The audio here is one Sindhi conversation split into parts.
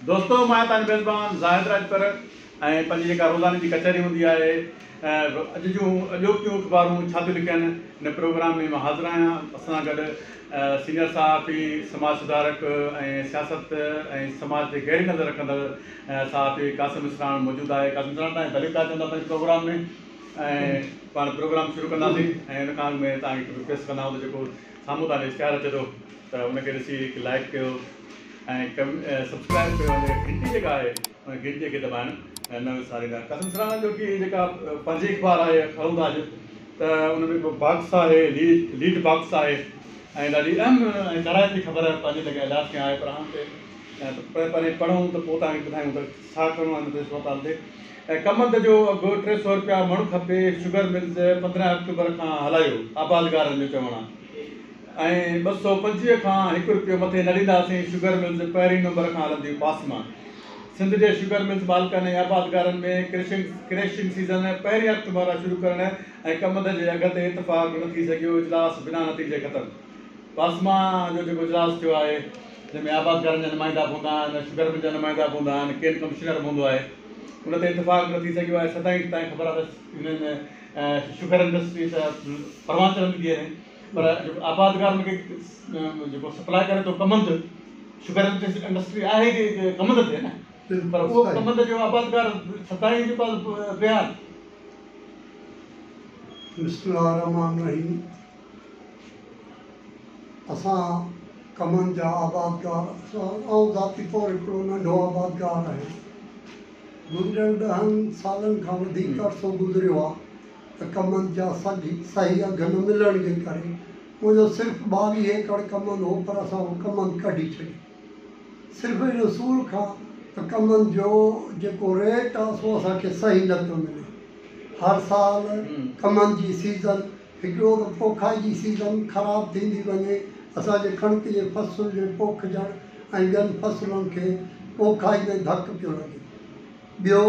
دوستو مان آهيان توهان جو ميزبان زاهد راڄپر ۽ پنهنجي جيڪا روزاني جي ڪچهري هوندي آهي اڄ جون اڄوڪيون اخبارون ڇا ٿيون لکن ان پروگرام ۾ مان حاضر آهيان. اسان سان گڏ سينئر صحافي، سماج سڌارڪ ۽ سياست ۽ سماج تي گهري نظر رکندڙ صحافي قاسم اسراڻ موجود آهي. قاسم اسراڻ توهان کي ڀليڪار چون ٿا پنهنجي پروگرام ۾ ۽ پاڻ پروگرام شروع ڪنداسين ۽ ان کان اڳ ۾ توهان کي هڪ رڪويسٽ ڪندا آهيون ته جيڪو سامهون توهان کي اشتهار اچي ٿو ته ان کي ڏسي هڪ لائيڪ ڪيو ۽ سبسڪرائب ڪيو ۽ گهنٽي جيڪا آهي ان گهنٽي کي دٻائڻ نه وساريندا. قاسم سراڻا جو ڪي جيڪا پنهنجي اخبار آهي کڻون ٿا اڄ ته ان ۾ به باڪس آهي ليڊ باڪس آهي ۽ ڏاڍي اهم ۽ ڪرائي جي خبر پنهنجي لڳي ايلاز ڪيان آهي پر هاڻ تي پهرين پڙهون ته پوء توهان کي ٻڌايون ته ڇا ڪرڻو آهي هن تي صورتحال تي ۽ ڪمند جو اگهه 300 رپيا مڻ کپي شگر ملز 15 آڪٽوبر کان هلايو آبادگارن جو چوڻ آهي. ۽ 225 کان هڪ رپيو مٿي نه ڏينداسين، شگر ملز پهرين نمبر کان هلنديون پاسما سنڌ جي شگر ملز مالڪن ۽ آبادگارن ۾ ڪريشنگ سيزن پهرين آڪٽوبر کان شروع ڪرڻ ۽ ڪمند جي اگهه تي اتفاق نه ٿي سگهيو، اجلاس بنا نتيجي ختم. پاسما جو جيڪو اجلاس ٿيو آهي جنهن ۾ آبادگارن جا نمائندا به هوندا آهن، شگر مل جا نمائندا به هوندا آهن، ڪين ڪمشنر به هوندو آهي، ان تي اتفاق نه ٿي سگهيو آهي، سدائين تائين خبر آهي ته هنن شگر انڊسٽري ته پروان چڙهندي ٿي وڃي. پر جيڪو آبادگار ان کي جيڪو سپلاء ڪري ٿو ڪمند شگر انڊسٽري آهي ڪي ڪمند تي نه پر اهو ڪمند جو آبادگار سدائين جيڪو آهي بيحال. بسم الله الرحمٰن الرحيم اسان ڪمند جا آبادگار آئون ذاتي طور هڪڙو ننڍو آبادگار آهيان گذريل 10 سالن کان وڌيڪ عرصو گذريو آهي ته ڪمند جا صحيح اگهه نه ملڻ جي ڪري منهنجو صرف 22 ايڪڙ ڪمند هو پر اسان اهو ڪمند ڪڍي ڇڏيو صرف ان اصول کان ته ڪمند جو جيڪو ريٽ آهي سو اسان کي صحيح نه پيو ملي. هر سال ڪمند جي سيزن هڪڙو ته پوکائي جي سيزن خراب ٿيندي وڃي اسان جي ڪڻڪ جي فصل جي پوکجڻ ۽ ٻين فصلن کي پوکائي ۾ ڌڪ پيو لڳي. ٻيو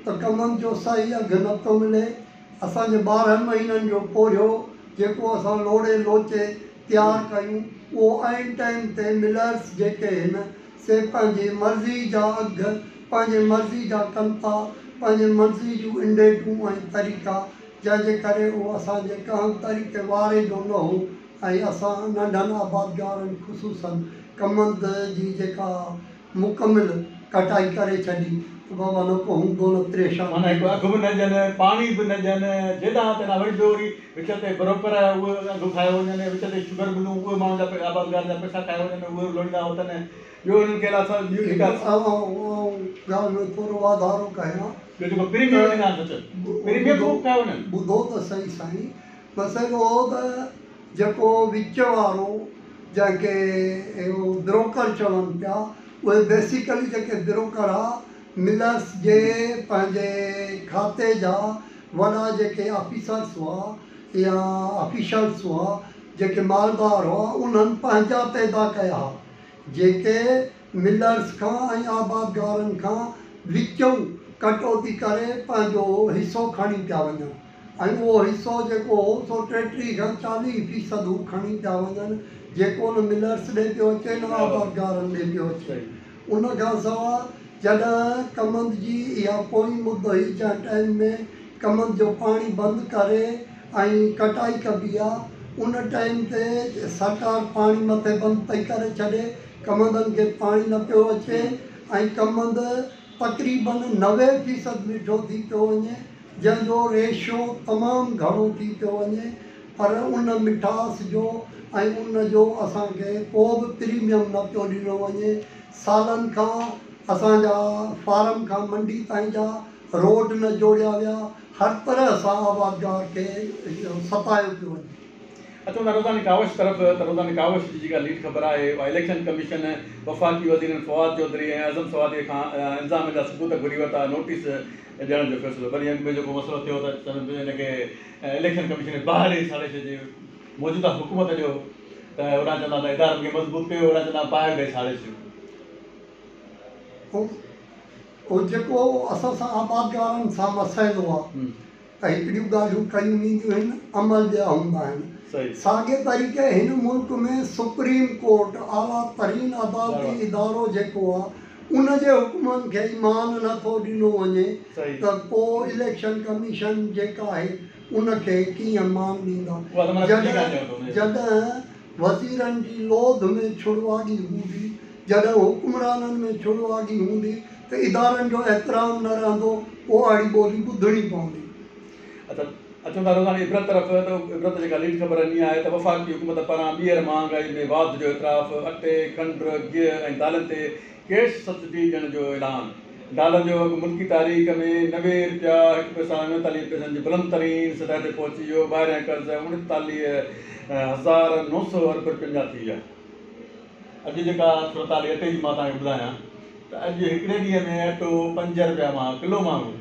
ته ڪمند جو صحيح اگهه نه پيو ملي. اسان جي 12 مهينن جو پورهيو جيڪو اسان لوڙي لوچي تيار ڪيون اهو عين ٽائيم تي ملرس جيڪي هن سي پنهنجي مرضي جا اگهه، پنهنجي مرضي جا ڪن ٿا، پنهنجي مرضي جون انڊيٽون ۽ طريقا جنهن جي ڪري اهو اسان جي ڪنهن طريقي واري جو نه هو ۽ اسان ننڍن آبادگارن خصوصن ڪمند جي جيڪا مڪمل ڪٽائي ڪري ڇڏي ته بابا نه ڪو هوندو نه پريشان معنيٰ هڪ اگهه به نه ڏين، پاڻي به نه ڏين، جيڏانهن تيڏانهن وري ٻيو وري وچ تي بروڪر اهي اگهه کايو وڃن، وچ تي شگر ملون اهي ماڻهن جا آبادگارن جا پئسا کايو وڃن، اهي لوڙيندا وتن، ٻيو انهن کي الاء ڇا ٻيون جيڪا. آئون ڳالهه ۾ ٿورو واڌارو ڪيان. ٻيو جيڪو پريميم ڏيندا آهن سچ پريميم به کايو وڃن. ٻڌو ته صحيح سائين، مسئلو اهو ته جيڪو وچ وارو جنهن کي اهو بروڪر چون پيا اهي بيسيڪلي جيڪي بروڪر ها ملرس جي پنهنجي کاتي جا وڏا جيڪي آفيسرس هئا يا آفيشلس هئا جيڪي مالدار هئا انهن پنهنجا پيدا ڪيا ها جيڪي ملرس کان ۽ آبادگارن کان وچون ڪٽوتي ڪري پنهنجو حصو کڻي پيا وڃن. ۽ اهو حصو جيڪو هو سو 33 کان 40 فيصد هو کڻي پيا وڃن جيڪو نه ملرس ڏي پيو اچي نه آبادگارن ڏي پيو اچي. ان کان سواء جڏهن ڪمند جي اها پوئين مد هئي جنهن ٽائيم ۾ ڪمند جو پاڻي بند ڪري ۽ ڪٽائي ڪبي آ ان ٽائيم تي سرڪار پاڻي مٿي بند پئي ڪري ڇڏي ڪمندن کي پاڻي نه پيو اچي ۽ ڪمند تقريبن 90 فيصد مٺو ٿي پيو وڃي. جنهن جو ريشو تمام گهڻو ٿي پيو وڃي پر ان مٺاس جو ۽ ان جو اسان کي ڪو به پريميم نه پيو ڏنو وڃي. سالن کان اسان جا فارم کان منڊي تائين جا روڊ نه جوڙيا ويا، هر طرح سان آبادگار کي ستايو پيو وڃي. اچون ٿا روزاني ڪاوش طرف ته روزاني ڪاوش جي جيڪا ليڊ خبر آهي اها اليڪشن ڪميشن وفاقي وزيرن فواد چوڌري ۽ اعظم سوادي کان الزامن جا ثبوت گهري ورتا، نوٽيس ڏيڻ جو فيصلو. ٻه ڏينهن اڳ ۾ جيڪو مسئلو ٿيو ته هن کي اليڪشن ڪميشن کي باهه ڏئي ساڙي ڇڏجي موجوده حڪومت جو ته هوڏانهن چوندا ته ادارن کي مضبوط ڪيو هوڏانهن چوندا باهه ڏئي ساڙي ڇڏيو. اهو جيڪو اسان سان آبادگارن سان مسئلو آهي ته هڪڙيون ڳالهيون ڪيون وينديون آهن عمل ٻيا هوندا آهن. ساڳئي طريقي هن ملڪ ۾ سپريم ڪورٽ اعليٰ ترين عدالتي ادارو جيڪو آهي ان جي حڪمن کي ئي مان نٿو ڏنو وڃي ته پوء اليڪشن ڪميشن جيڪا آهي ان کي ڪيئن مان ڏيندا؟ جڏهن وزيرن جي لوڌ ۾ ڇڙواڳي هوندي، جڏهن حڪمرانن ۾ ڇڙواڳي هوندي ته ادارن جو احترام نه رهندو، پوء اهڙي ٻولي ٻڌڻي پوندي. اچا اچون ٿا روزاني عبرت طرف ته عبرت جيڪا ليڊ خبر ڏني آهي ته وفاقي حڪومت پاران ٻيهر مهانگائي ۾ واڌ جو اعتراف، اٽي، کنڊ، گيهه ۽ دالين تي ڪيش سبسڊي ڏيڻ جو اعلان، ڊالر جو اگهه ملڪي تاريخ ۾ 90 رپيا هڪ پئسا 39 پئسن جي بلند ترين سطح تي پهچي ويو، ٻاهريان قرض 39,900 ارب رپين جا ٿي ويا. اڄ جيڪا صورتحال اٽي جي مان توهان کي ٻڌايان ته اڄ هڪڙي ڏينهن ۾ اٽو 5 رپيا مهانگو ڪلو مهانگو.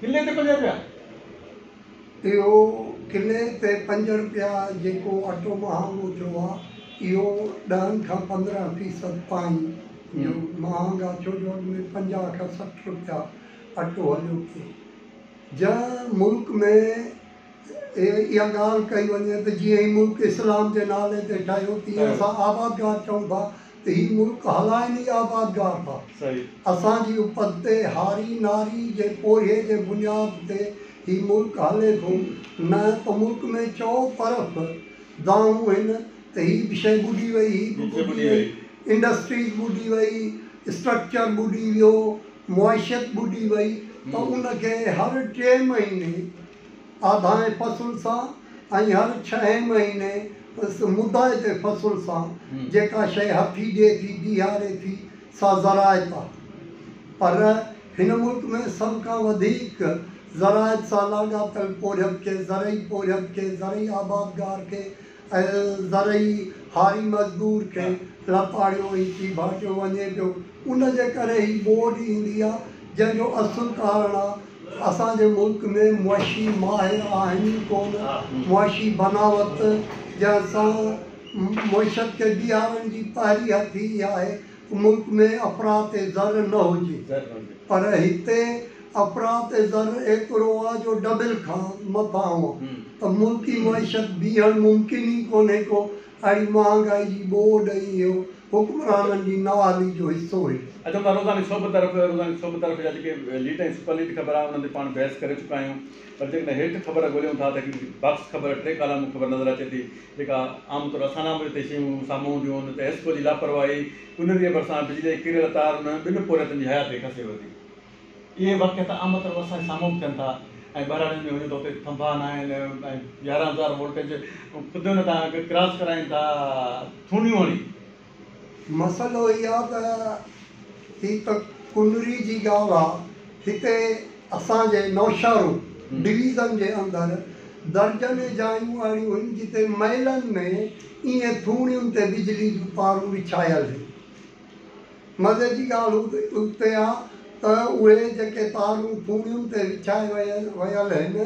ڪلي تي 5 رپيا. اهو ڪلي تي 5 رپيا جيڪو اٽو مهانگو ٿيو آ اهو 10 کان 15 فيصد تائين جو مهانگ آ ڇو جو اڳ ۾ 50 کان 60 رپيا اٽو هليو پئي. جنهن ملڪ ۾ اها ڳالهه ڪئي وڃي ته جيئن هي ملڪ اسلام جي نالي تي ٺهيو تيئن اسان آبادگار چئون ٿا ته هي ملڪ هلائن ئي آبادگار ٿا. اسان جي اپت تي هاري ناري جي پورهيي جي بنياد تي هي ملڪ هلي ٿو. نه ته ملڪ ۾ چئو طرف دانهون هن ته هي به شيء ٻڏي وئي، هي به ٻڏي وئي، انڊسٽريز ٻڏي وئي، اسٽرڪچر ٻڏي ويو، معيشت ٻڏي وئي ته ان کي هر ٽئين مهيني آڌائين فصل سان ۽ هر ڇهين مهيني مدائتي فصل سان جيڪا شيء هٿي ڏئي ٿي، بيهاري ٿي، سا زراعت آهي. پر هن ملڪ ۾ سڀ کان وڌيڪ زراعت سان لاڳاپيل پورهيت کي، زرعي پورهيت کي، زرعي آبادگار کي ۽ زرعي هاري مزدور کي لتاڙيو ۽ چيڀاٽيو وڃي پيو. ان جي ڪري هي ٻوڏ ايندي آهي، جنهن جو اصل ڪارڻ آهي اسان جي ملڪ ۾ معاشي ماهر آهن ئي ڪونه، معاشي بناوت جنهن سان معيشت کي بيهارڻ جي پهرين هٿي اها آهي ته ملڪ ۾ افراط زر نه هجي پر هتي افراط زر ايترو آهي جو ڊبل کان مٿانهون آهي ته ملڪي معيشت بيهڻ ممڪن ئي ڪونهي ڪو اهڙي مهانگائي جي ٻوڏ ۽ اهو حڪمرانن جي نااهلي جو حصو هئي. اچون ٿا روزاني سوڀ طرف، روزاني سوڀ طرف جا جيڪي ليڊ ۽ سپر ليڊ خبر آهي انهن تي پاڻ بحث ڪري چڪا آهيون پر جيڪڏهن هيٺ خبر ڳوليون ٿا ته هڪڙي باڪس خبر ٽي ڪالم خبر نظر اچي ٿي جيڪا عام طور اسان ڏانهن به هتي شيون سامهون هونديون آهن ته حيسڪو جي لاپرواهي ڪنريء ڀرسان بجلي جي ڪريل تارن ٻن پورهيتن جي حياتي کسي ورتي. اهي واقعا ته عام طرح اسان جي سامهون به ٿين ٿا ۽ ٻهراڙين ۾ وڃون ته اتي ٿنڀا نه آهن ۽ 11,000 وولٽيج خود ان تان ڪراس ڪرائين ٿا ٿوڻيون هڻي. مسئلو هي آ ته هي ته ڪنري جي ڳالهه آ، هتي اسان جي نوشهرو ڊويزن جي اندر درجنين جايون اهڙيون هن جتي ميلن ۾ ائين ٿوڻين تي بجلي جون تارون وڇايل هن. مزي جي ڳالهه اتي آ ته اهي جيڪي تارون ٿوڻين تي وڇائي ويل هن،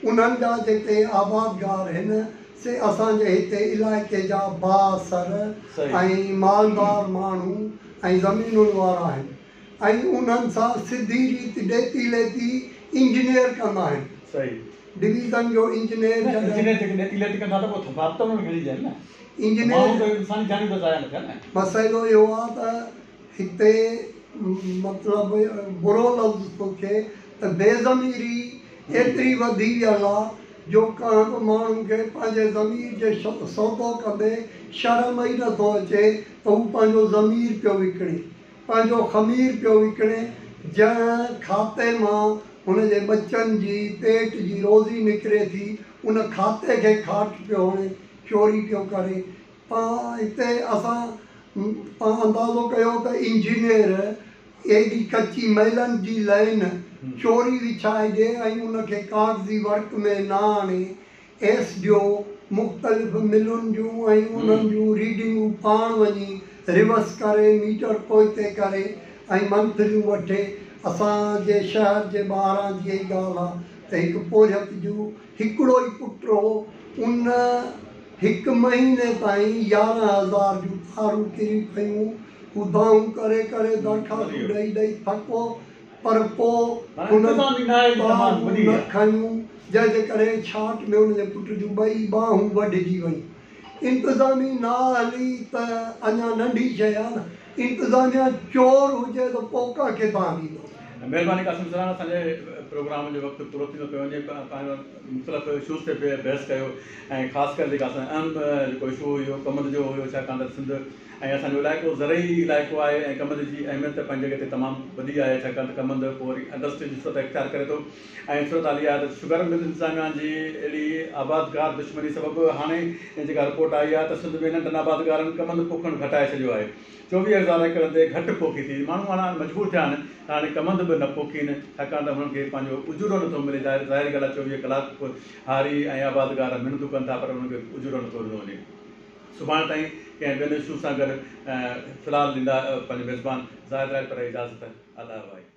انهن جا جيڪي آبادگار هن، سي اسان جي هتي علائقي جا بااثر ۽ مالدار ماڻهو ۽ زمينن وارا آهن ۽ انهن سان سڌي ريت ڏيتي ليتي انجنيئر ڪندا آهن. ڊويزن جو انجنيئر جڏهن. انجنيئر جيڪي ڏيتي ليتي ڪن ٿا ته پوء ٿنڀا به ته انهن کي ڏجن نه. انجنيئر مسئلو اهو آ ته هتي مطلب برو لفظ ٿو ٿئي ته بي ضميري ايتري وڌي ويل آ جو ڪنهن به ماڻهو کي پنهنجي ضمير جي سودو ڪندي شرم ئي نه ٿو اچي ته هو پنهنجو ضمير پيو وڪڻي پنهنجو خمير پيو وڪڻي جنهن کاتي مان هن جي ٻچن جي پيٽ جي روزي نڪري ٿي ان کاتي کي کاٽ پيو هڻي چوري پيو ڪري. پان هتي اسان پان اندازو ڪيو ته انجنيئر ايڏي ڪچي ميلن جي لائين چوري وڇائي ڏي ۽ ان کي ڪاغذي ورق ۾ نه آڻي ايس ڊي او مختلف ملن جون ۽ انهن جون ريڊنگون پاڻ وڃي ريورس ڪري ميٽر پوئتي ڪري ۽ منٿليون وٺي. اسان جي شهر جي ٻاهران جي ئي ڳالهه آ ته هڪ پورهيت جو هڪڙو ئي پٽ هو، ان هڪ مهيني تائين 11,000 جون تارون ڪري پيون، هو دانهون ڪري ڪري درخواستون ڏئي ڏئي ٿڪو، پر پوء هن تارون نه کنيون، جنهن جي ڪري ڇاٽ ۾ ان جي پٽ جون ٻئي ٻانهون وڍجي ويون. انتظامي نااهلي ته اڃا ننڍي شيء آهي نه، انتظاميا چور هجي ته پوء ڪنهن کي دانهن ڏيندو؟ مهرباني قاسم سراڻ اسان جي پروگرام جو وقت پورو ٿيندو پيو وڃي پنهنجو مختلف اشوز تي بحث ڪيو ۽ خاص ڪري جيڪا اسان اهم جيڪو اشو هيو ڪمند جو هيو ڇاڪاڻ ته سنڌ ۽ اسان جو علائقو زرعي علائقو آهي ۽ ڪمند جي اهميت پنهنجي جڳهه تي تمام وڏي آهي ڇاڪاڻ ته ڪمند پوء وري انڊسٽري جي صورت اختيار ڪري ٿو ۽ صورت حال اها آهي ته شگر مل انتظاميا جي اهڙي آبادگار دشمني سبب هاڻي جيڪا رپورٽ آئي آهي ته سنڌ ۾ ننڍن آبادگارن ڪمند پوکڻ گهٽائي ڇڏيو آهي 24 هزار ايڪڙن تي گهٽ پوکي ٿي. ماڻهو هاڻ مجبور ٿيا آهن ته هاڻي ڪمند به نه پوکين، ڇاڪاڻ ته انهن کي پنهنجو اجورو نٿو ملي. ظاهر ظاهري ڳالهه آهي 24 ڪلاڪ هاري ۽ آبادگار محنتون ڪن ٿا پر انهن کي اجورو نٿو ڏنو وڃي. سڀاڻي تائين ڪنهن ٻين اشو سان گڏ في الحال ڏيندا پنهنجي ميزبان زاهد راڄپر اجازت الله واهي.